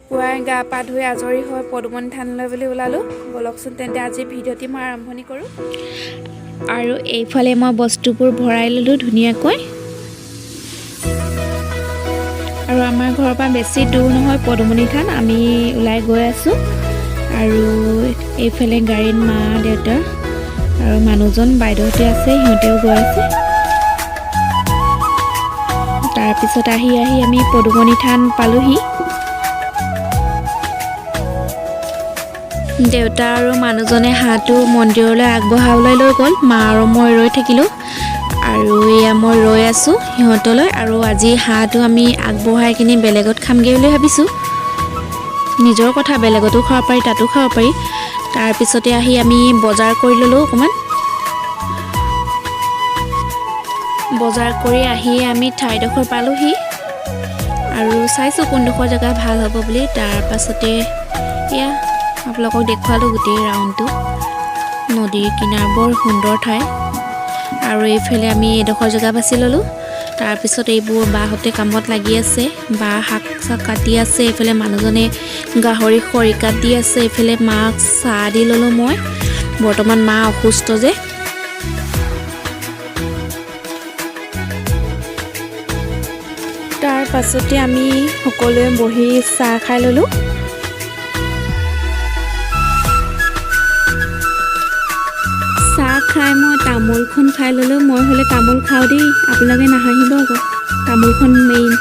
পুৱাই গা পা ধুই আজৰি হৈ পদুমণি থানলৈ বুলি ওলালোঁ। ব'লকচোন তেন্তে, আজি ভিডিঅ'টি মই আৰম্ভণি কৰোঁ। আৰু এইফালে মই বস্তুবোৰ ভৰাই ল'লোঁ ধুনীয়াকৈ। আৰু আমাৰ ঘৰৰ পৰা বেছি দূৰ নহয় পদুমণি থান। আমি ওলাই গৈ আছোঁ আৰু এইফালে গাড়ীত মা, দেউতা আৰু মানুহজন, বাইদেউহঁতে আছে, সিহঁতেও গৈ আছে। তাৰপিছত আহি আহি আমি পদুমণি থান পালোহি। দেউতা আৰু মানুহজনে হাঁহটো মন্দিৰলৈ আগবঢ়াবলৈ লৈ গ'ল। মা আৰু মই ৰৈ থাকিলোঁ আৰু এয়া মই ৰৈ আছোঁ সিহঁতলৈ। আৰু আজি হাঁহটো আমি আগবঢ়াই কিনি বেলেগত খামগৈ বুলি ভাবিছোঁ। নিজৰ কথা, বেলেগতো খাব পাৰি, তাতো খাব পাৰি। তাৰপিছতে আহি আমি বজাৰ কৰি ল'লোঁ অকণমান। বজাৰ কৰি আহি আমি ঠাইডোখৰ পালোহি আৰু চাইছোঁ কোনডোখৰ জেগা ভাল হ'ব বুলি। তাৰ পাছতে এয়া আপোনালোকক দেখুৱালোঁ গোটেই ৰাউণ্ডটো। নদীৰ কিনাৰ বৰ সুন্দৰ ঠাই। আৰু এইফালে আমি এইডোখৰ জেগা বাছি ল'লোঁ। তাৰপিছত এইবোৰ বাহঁতে কামত লাগি আছে। বা শাক চাক কাটি আছে, এইফালে মানুহজনে গাহৰি খৰি কাটি আছে, এইফালে মাক চাহ দি ল'লোঁ মই। বৰ্তমান মা অসুস্থ যে। তাৰ পাছতে আমি সকলোৱে বহি চাহ খাই ল'লোঁ। চাহ খাই মই তামোলখন খাই ল'লোঁ। মই হ'লে তামোল খাওঁ দেই, আপোনালোকে নাহাঁহিব আকৌ। তামোলখন মেইন।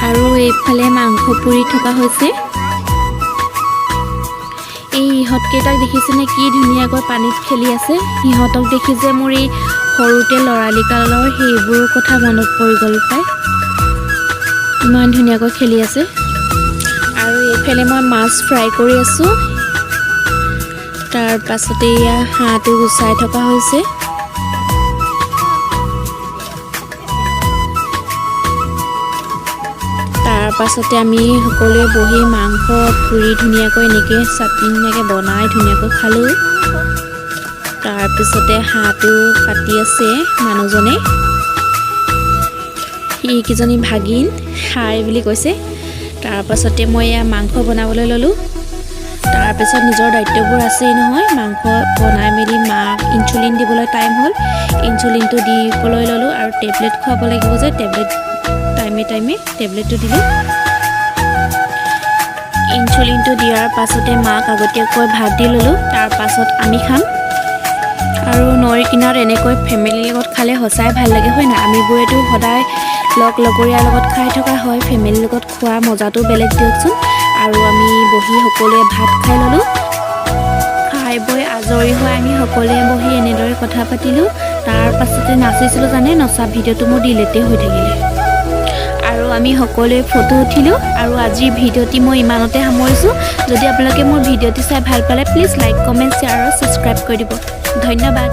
আৰু এইফালে মাংস পুৰি থকা হৈছে। এই ইহঁতকেইটাক দেখিছেনে, কি ধুনীয়াকৈ পানীত খেলি আছে? সিহঁতক দেখি যে মোৰ এই সৰুতে ল'ৰালি কালৰ সেইবোৰ কথা মনত পৰি গ'ল পাই। ইমান ধুনীয়াকৈ খেলি আছে। আৰু এইফালে মই মাছ ফ্ৰাই কৰি আছোঁ। তাৰ পাছতে এয়া হাঁহটো গুচাই থকা হৈছে। তাৰ পাছতে আমি সকলোৱে বহি মাংস পুৰি ধুনীয়াকৈ এনেকৈ চাটনি ধুনীয়াকৈ বনাই ধুনীয়াকৈ খালোঁ। তাৰপিছতে হাঁহটো কাটি আছে মানুহজনে। এইকেইজনী ভাগিন, হাই বুলি কৈছে। তাৰপাছতে মই এয়া মাংস বনাবলৈ ল'লোঁ। তাৰপিছত নিজৰ দায়িত্ববোৰ আছেই নহয়। মাংস বনাই মেলি মাক ইনচুলিন দিবলৈ টাইম হ'ল। ইনচুলিনটো দিবলৈ ল'লোঁ আৰু টেবলেট খুৱাব লাগিব যে, টেবলেট টাইমে টাইমে টেবলেটটো দিলোঁ। ইনচুলিনটো দিয়াৰ পাছতে মাক আগতীয়াকৈ ভাত দি ল'লোঁ। তাৰ পাছত আমি খাম। আৰু নৈৰ কিনাৰত এনেকৈ ফেমিলিৰ লগত খালে সঁচাই ভাল লাগে, হয় নাই? আমিবোৰেতো সদায় লগ লগৰীয়াৰ লগত খাই থকা হয়, ফেমিলিৰ লগত খোৱা মজাটো বেলেগ দিয়কচোন। আৰু আমি বহি সকলোৱে ভাত খাই ল'লোঁ। খাই বৈ আজৰি হৈ আমি সকলোৱে বহি এনেদৰে কথা পাতিলোঁ। তাৰ পাছতে নাচিছিলোঁ জানে, নচা ভিডিঅ'টো মোৰ ডিলেটেই হৈ থাকিলে। আৰু আমি সকলোৱে ফটো উঠিলোঁ। আৰু আজিৰ ভিডিঅ'টি মই ইমানতে সামৰিছোঁ। যদি আপোনালোকে মোৰ ভিডিঅ'টি চাই ভাল পালে, প্লিজ লাইক, কমেণ্ট, শ্বেয়াৰ আৰু ছাবস্ক্ৰাইব কৰি দিব। ধন্যবাদ।